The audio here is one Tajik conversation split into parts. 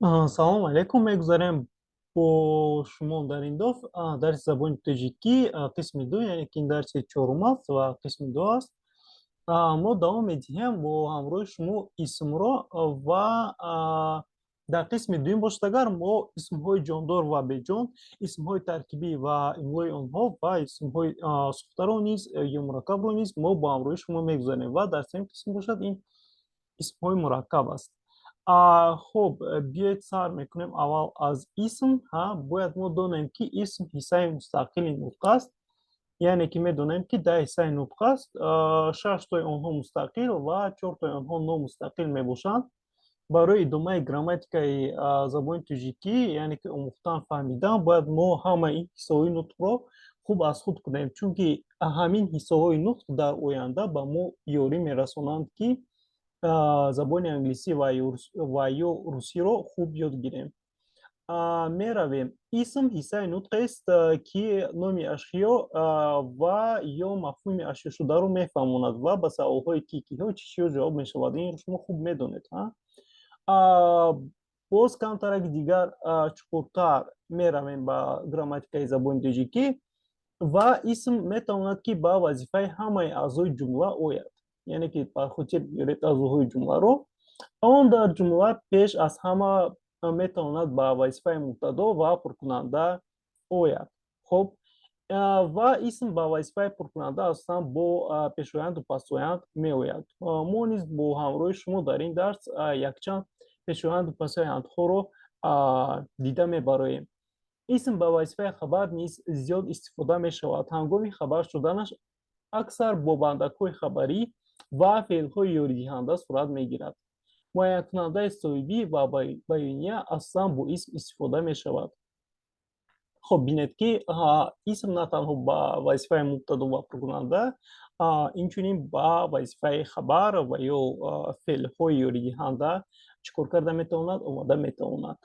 Салом алейкум. Мегузарем бо шумо дар ин дафъ дарси забони тоҷикӣ, қисми ду, яъне ки ин дарси чорум аст ва қисми ду аст. Мо давом медиҳем бо ҳамроҳи шумо исмро ва дар қисми дуюм бошад агар мо исмҳои ҷондор ва беҷон, исмҳои таркибӣ ва имлои онҳо ва исмҳои сохтаро низ ё мураккабро низ мо бо ҳамроҳи шумо мегузарем ва дар сеюм қисм бошад, ин исмҳои мураккаб аст. Хуб, биёед сар мекунем аввал аз исм. Ҳа, бояд мо донем, ки исм ҳиссаи мустақили нутқ аст, яъне ки медонем, ки 10 ҳиссаи нутқ аст, шаштои онҳо мустақил ва чортои онҳо номустақил мебошанд. Барои идомаи грамматикаи забони тоҷикӣ, яъне ки омӯхтан, фаҳмидан, бояд мо ҳамаи ин ҳиссаҳои нутқро хуб аз худ кунем, чунки ҳамин ҳиссаҳои нутқ дар оянда ба мо ёрӣ мерасонанд, ки забони англисӣ ва ё русиро хуб ёд гирем. Меравем. Исм ҳиссаи нутқест, ки номи ашё ва ё мафҳуми ашёшударо мефаҳмонад ва ба саволҳои ки, киҳо, чӣ, чиҳо ҷавоб мешавад. Инро шумо хуб медонед. Боз камтараки дигар чуқуртар меравем ба грамматикаи забони тоҷикӣ ва исм метавонад, ки ба вазифаи ҳамаи аъзои ҷумла ояд, яъне ки ба хотир биёред аъзоҳои ҷумларо. Он дар ҷумла пеш аз ҳама метавонад ба вазифаи мубтадо ва пуркунанда ояд. Хуб, ва исм ба вазифаи пуркунанда асосан бо пешоянду пасоянд меояд. Мо низ бо ҳамроҳи шумо дар ин дарс якчанд пешоянду пасояндҳоро дида мебароем. Исм ба вазифаи хабар низ зиёд истифода мешавад. Ҳангоми хабар шуданаш аксар бо бандакҳои хабарӣ ва феълҳои ёридиҳанда сурат мегирад. Муайянкунандаи соҳибӣ ва баёния асосан бо исм истифода мешавад. Хоб, бинед, ки исм на танҳо ба вазифаи мубтадо ва пуркунанда, инчунин ба вазифаи хабар ва ё феълҳои ёридиҳанда чӣ кор карда метавонад? Омада метавонад.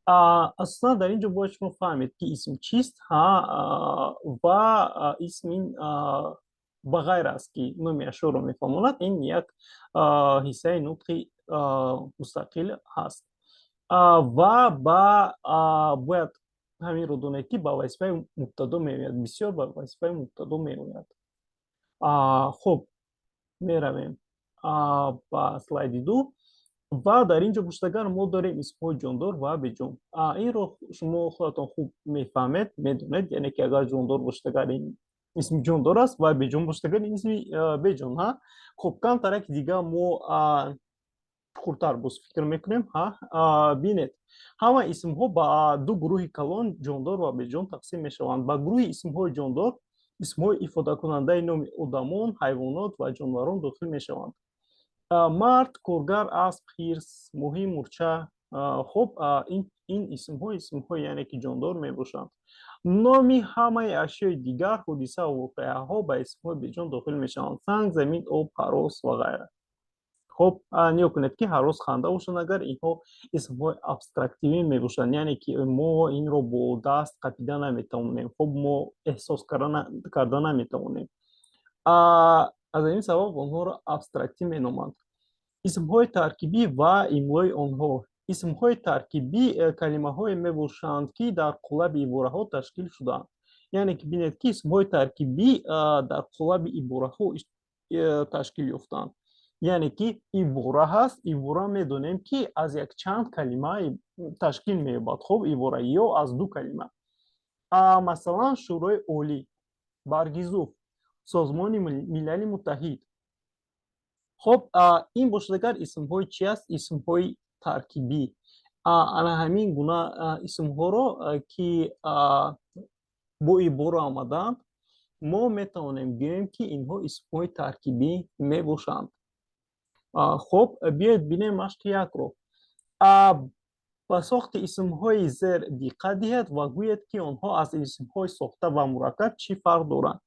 Асосан дар ин ҷо бояд шумо фаҳмед, ки исм чист ва исм ин ба ғайр аз ки номи ашёро мефаҳмонад, ин як ҳиссаи нутқи мустақил ҳаст ва ба бояд ҳаминро донед, ки ба вазифаи мубтадо меояд, бисёр ба вазифаи мубтадо меояд. Хуб, меравем ба слайди ду ва дар ин ҷо бошад агар мо дорем исмҳои ҷондор ва беҷон. Инро шумо худатон хуб мефаҳмед, медонед, яъне ки агар ҷондор бошад агар, ин исми ҷондор аст ва беҷон бошад агар, ин исми беҷон. Ҳа, хуб, камтараки дига мо хурдтар боз фикр мекунем. Ҳа, бинед, ҳама исмҳо ба ду гурӯҳи калон, ҷондор ва беҷон, тақсим мешаванд. Ба гурӯҳи исмҳои ҷондор исмҳои ифодакунандаи номи одамон, ҳайвонот ва ҷонварон дохил мешаванд: мард, коргар, асп, хирс, моҳӣ, мурча. Хуб, ин исмҳо исмҳои, яъне ки ҷондор мебошанд. Номи ҳамаи ашёи дигар, ҳодисаву воқеаҳо ба исмҳои беҷон дохил мешаванд: санг, замин, об, ҳарос ва ғайра. Хуб, нигоҳ кунед, ки ҳарос, ханда бошанд агар, инҳо исмҳои абстрактивӣ мебошанд, яъне ки мо инро бо даст қапида наметавонем, хуб, мо эҳсос карда наметавонем. Аз ин сабаб онҳоро абстрактӣ меноманд. Исмҳои таркибӣ ва имлои онҳо. Исмҳои таркибӣ калимаҳое мебошанд, ки дар қолаби ибораҳо ташкил шудаанд, яъне ки бинед, ки исмҳои таркибӣ дар қолаби ибораҳо ташкил ёфтаанд, яъне ки ибора ҳаст. Ибора медонем, ки аз якчанд калима ташкил меёбад. Хуб, ибора ё аз ду калима, масалан, Шӯрои Олӣ, Баргизуф, Созмони Милали Муттаҳид. Хуб, ин бошад агар исмҳои чи аст? Исмҳои таркибӣ. Ана ҳамин гуна исмҳоро, ки бо ибора омадаанд, мо метавонем гӯем, ки инҳо исмҳои таркибӣ мебошанд. Хуб, биёед бинем машқи якро. Ба сохти исмҳои зер диққат диҳед ва гӯед, ки онҳо аз исмҳои сохта ва мураккаб чӣ фарқ доранд.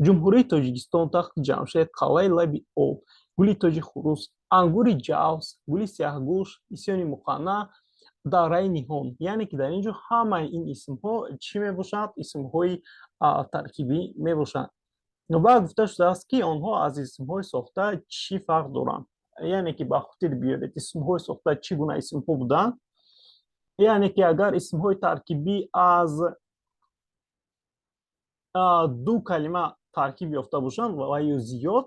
Ҷумҳурии Тоҷикистон, Тахти Ҷамшед, Қалъаи лаби об, Гули тоҷи хурус, ангури ҷавз, гули сиёҳгӯш, исёни муқаннаъ, Дараи Ниҳон. Яъне ки дар ин ҷо ҳамаи ин исмҳо чӣ мебошанд? Исмҳои таркибӣ мебошанд ва гуфта шудааст, ки онҳо аз исмҳои сохта чӣ фарқ доранд. Яъне ки ба хотир биёред, исмҳои сохта чӣ гуна исмҳо буданд. Яъне ки агар исмҳои таркибӣ аз ду калима таркиб ёфта бошанд ва ё зиёд,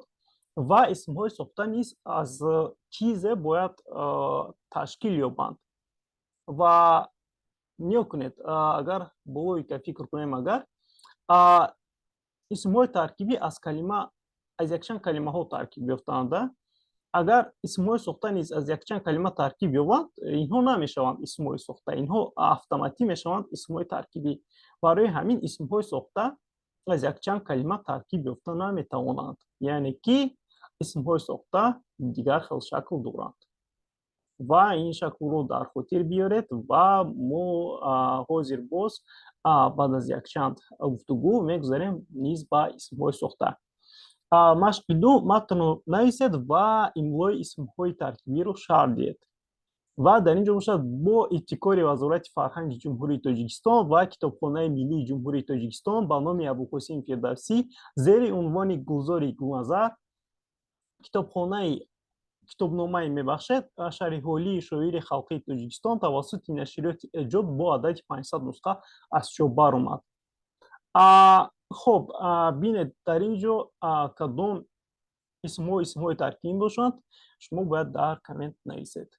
ва исмҳои сохта низ аз чизе бояд ташкил ёбанд. Ва нигоҳ кунед, агар бо логика фикр кунем, агар исмҳои таркибӣ аз калима, аз якчанд калимаҳо таркиб ёфтаанд, агар исмҳои сохта низ аз якчанд калима таркиб ёбанд, инҳо намешаванд исмҳои сохта, инҳо автоматӣ мешаванд исмҳои таркибӣ. Барои ҳамин исмҳои сохта аз якчанд калима таркиб ёфта наметавонанд, яъне ки исмҳои сохта дигар хел шакл доранд. Ва ин шаклро дар хотир биёред. Ва мо ҳозир боз баъд аз якчанд гуфтугӯ мегузарем низ ба исмҳои сохта. Машқи 2: матнро нависед ва имлои исмҳои таркибиро шарҳ диҳед. Ва дар ин ҷо бошад, бо ибтикори Вазорати фарҳанги Ҷумҳурии Тоҷикистон ва Китобхонаи миллии Ҷумҳурии Тоҷикистон ба номи Абуқосим Фирдавсӣ зери унвони «Гулзори гулназар» китобхонаи китобномае мебахшед шарҳи ҳолии шоири халқии Тоҷикистон тавассути нашриёти «Эҷод» бо адади 500 нусха аз чоп баромад. Хоб, бинед, дар ин ҷо кадом исмҳо исмҳои таркибӣ бошанд, шумо бояд дар коммент нависед.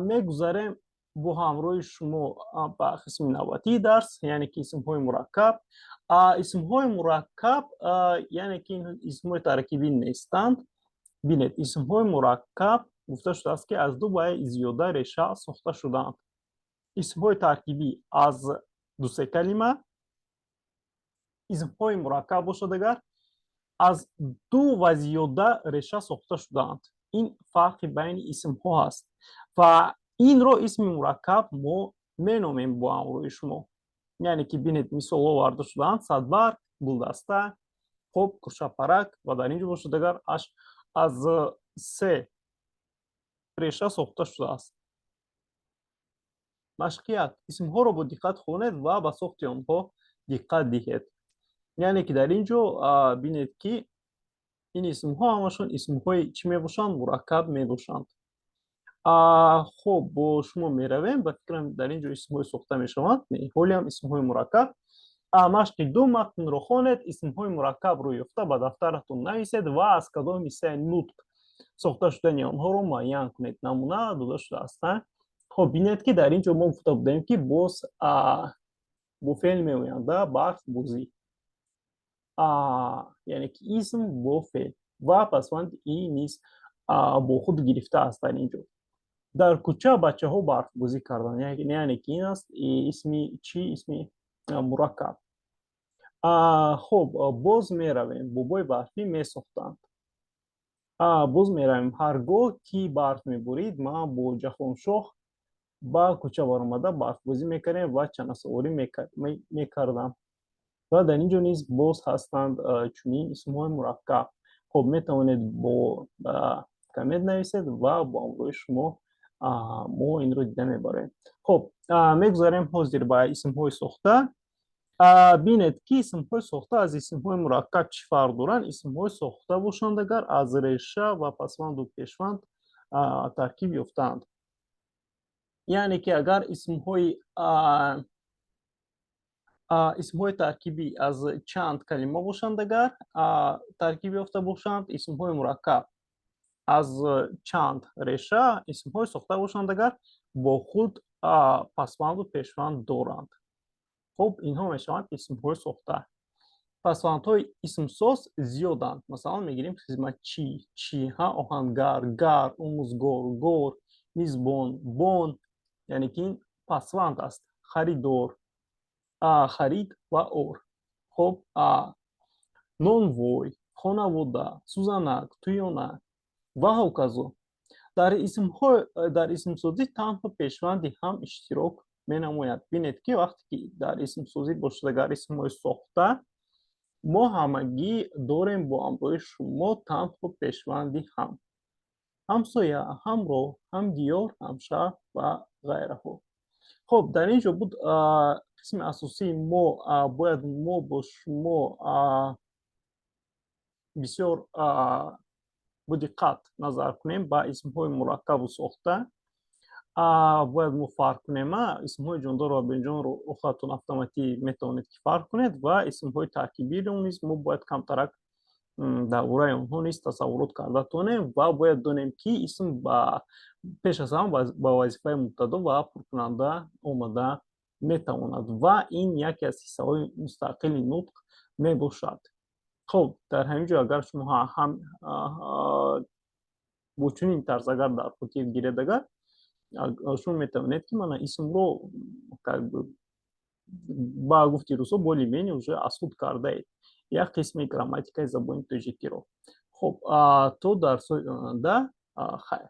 Мегузарем бо ҳамроҳи шумо ба қисми навбатии дарс, яъне ки исмҳои мураккаб. Исмҳои мураккаб, яъне ки исмҳои таркибӣ нестанд. Бинед, исмҳои мураккаб гуфта шудааст, ки аз ду ва зиёда реша сохта шудаанд. Исмҳои таркибӣ аз дусе калима, исмҳои мураккаб бошад агар, аз ду ва зиёда реша сохта шудаанд. Ин фарқи байни исмҳо ҳаст ва инро исми мураккаб мо меномем бо ҳамроҳи шумо. Яъне ки бинед, мисолҳо оварда шудаанд: садбарг, гулдаста, хоб, куршапарак. Ва дар ин ҷо бошад агар, аз се реша сохта шудааст. Машқи 1: исмҳоро бо диққат хонед ва ба сохти онҳо диққат диҳед. Яъне ки дар ин ҷо бинед, ки ин исмҳо ҳамашон исмҳои чӣ мебошанд? Мураккаб мебошанд. Хоб, бо шумо меравем. Ба фикрам, дар ин ҷо исмҳои сохта мешаванд, ҳолиам исмҳои мураккаб. Машқи 2: матнро хонед, исмҳои мураккабро ёфта ба дафтаратон нависед ва аз кадом ҳиссаи нутқ сохта шудани онҳоро муайян кунед. Намуна дода шудааст. Хоб, бинед, ки дар ин ҷо мо гуфта будем, ки боз бо феъл меоянд: барф, бозӣ, яъне ки исм бо феъл ва пасванди и низ бо худ гирифтааст. Дар ин ҷо дар кӯча бачаҳо барфбозӣ карданд, яъне ки ин аст исми чӣ? Исми мураккаб. Хуб, боз меравем: бобои барфӣ месохтанд. Боз меравем: ҳар гоҳ ки барф меборид, ман бо Ҷаҳоншоҳ ба кӯча баромада барфбозӣ мекардем ва чанасаворӣ мекардам. Ва дар ин ҷо низ боз ҳастанд чунин исмҳои мураккаб. Хуб, метавонед бо коммент нависед ва бо ҳамроҳи шумо мо инро дида мебарем. Хуб, мегузарем ҳозир ба исмҳои сохта. Бинед, ки исмҳои сохта аз исмҳои мураккаб чӣ фарқ доранд. Исмҳои сохта бошанд агар, аз реша ва пасванду пешванд таркиб ёфтаанд. Яъне ки агар исмҳои таркибӣ аз чанд калима бошанд агар таркиб ёфта бошанд, исмҳои мураккаб аз чанд реша, исмҳои сохта бошанд агар, бо худ пасванду пешванд доранд. Хуб, инҳо мешаванд исмҳои сохта. Пасвандҳои исмсоз зиёданд. Масалан, мегирем: хизматчӣ, чӣ, ҳа, оҳангар, гар, омӯзгор, гор, мизбон, бон, яъне ки ин пасванд аст, харидор, харид ва ор. Хуб, нонвой, хонавода, сӯзанак, тӯёна ва ҳоказо. Дар исмсозӣ танҳо пешванди ҳам иштирок менамояд. Бинед, ки вақте ки дар исмсозӣ бошад агар исмҳои сохта, мо ҳамагӣ дорем бо ҳамроҳи шумо танҳо пешванди ҳам: ҳамсоя, ҳамроҳ, ҳамдиёр, ҳамшаҳр ва ғайраҳо. Хуб, дар ин ҷо буд қисми асосии мо. Бояд мо бо шумо бисёр бо диққат назар кунем ба исмҳои мураккабу сохта. Бояд мо фарқ кунем. Исмҳои ҷондор ва беҷонро худатон автоматӣ метавонед, ки фарқ кунед, ва исмҳои таркибиро низ мо бояд камтарак дар бораи онҳо низ тасаввурот карда тонем ва бояд донем, ки исм ба пеш аз ҳама ба вазифаи мубтадо ва пуркунанда омада метавонад ва ин яке аз ҳиссаҳои мустақили нутқ мебошад. Хуб, дар ҳамин ҷо агар шумо ҳам бо чунин тарз агар дар хотир гиред, агар шумо метавонед, ки мана исмро, как бы, ба гуфти русо, более-менее уже аз худ кардаед як қисми грамматикаи забони тоҷикиро. Хуб, то дарсҳои оянда, хайр.